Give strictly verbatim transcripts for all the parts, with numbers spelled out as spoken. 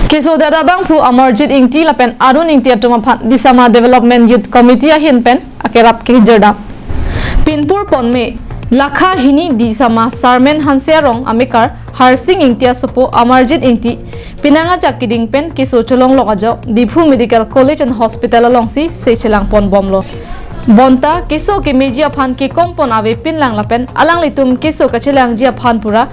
Kesodet abangphu Amarjit Ingti lapen Arun Ingti atum aphan Disama Development Youth Committee ahin pen akerap kehijir dam. Pinpur ponme lakha hini Disama Sarmen Hanse arong amekar Harsing Ingti asopo Amarjit Ingti penang ajak keding pen keso cholonglok ajok Diphu Medical College and Hospital alongsi se chelang pon bomlo. Bonta keso kemeji aphan kekom pon ave pinlang lapen alanglitum keso kachelangji aphan pura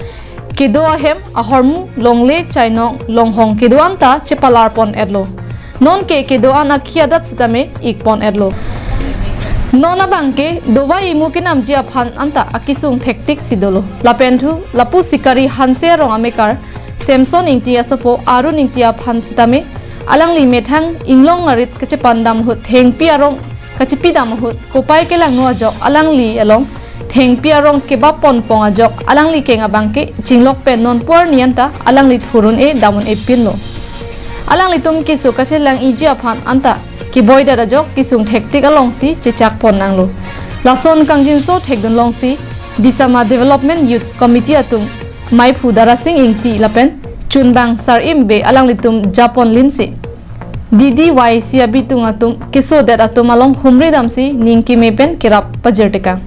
kedo ahem, ahormu, longle, chainong, longhong kedo-an ta chepalar pon etlo. Nonke kedo-an akhi adat sitame ik pon etlo. Non abangke dovai imu kenamji aphan anta akesung thektik si dolo. Lapen thu lapu Sikari Hanse arong amekar Samson Ingti asopo Arun Ingti aphan sitame alangli methang inglong arit kachepan dam ahut thengpi arong kachepi dam ahut kopai kelangno ajok alangli along thengpi arong kebap pon pon ajok alangli keng abangke chinglok pen non pu arni anta alangli thurun-e dam un-e pinlo. Alanglitum keso kachelang-iji aphan anta keboidet ajok kesung thektik alongsi chechak pon nanglo. Lason kangjinso thekdun longsi Disama Development Youth Committee atum maiphu Darasing Ingti lapen chunbang Sar Imbe alanglitum japon linsi D D Y C abitung atum kesodet atum along humri damsi ning keme pen kerap pajir tekang.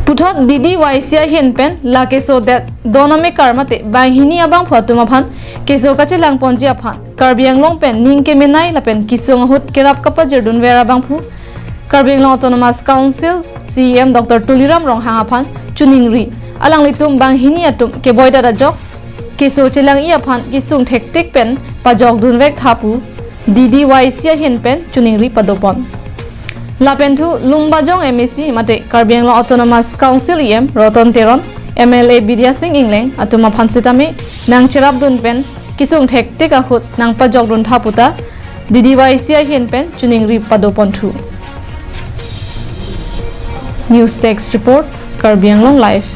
Puthot D D Y C ahin pen la kesodet don amekar mate banghini abangphu atum aphan keso kachelang ponji aphan Karbi Anglong pen ning kemenei lapen kesung ahut kerap kapajir dunver abangphu Karbi Anglong Autonomous Council C E M Doctor Tuliram Ronghang aphan choningri. Alanglitum banghini atum keboidet ajok keso chelang-i aphan kesung thektik pen pajok dunvek tha pu D D Y C ahin pen choningri padopon. Lapen thu Lumbajong M A C mate Karbi Anglong Autonomous Council E M Roton Teron, M L A Bidya Sing Engleng atum aphan sitame nangcherap dun pen kesung thektik ahut nangpajok dun tha puta D D Y C ahin pen choningri padopon thu. News Desk Report, Karbi Anglong Live.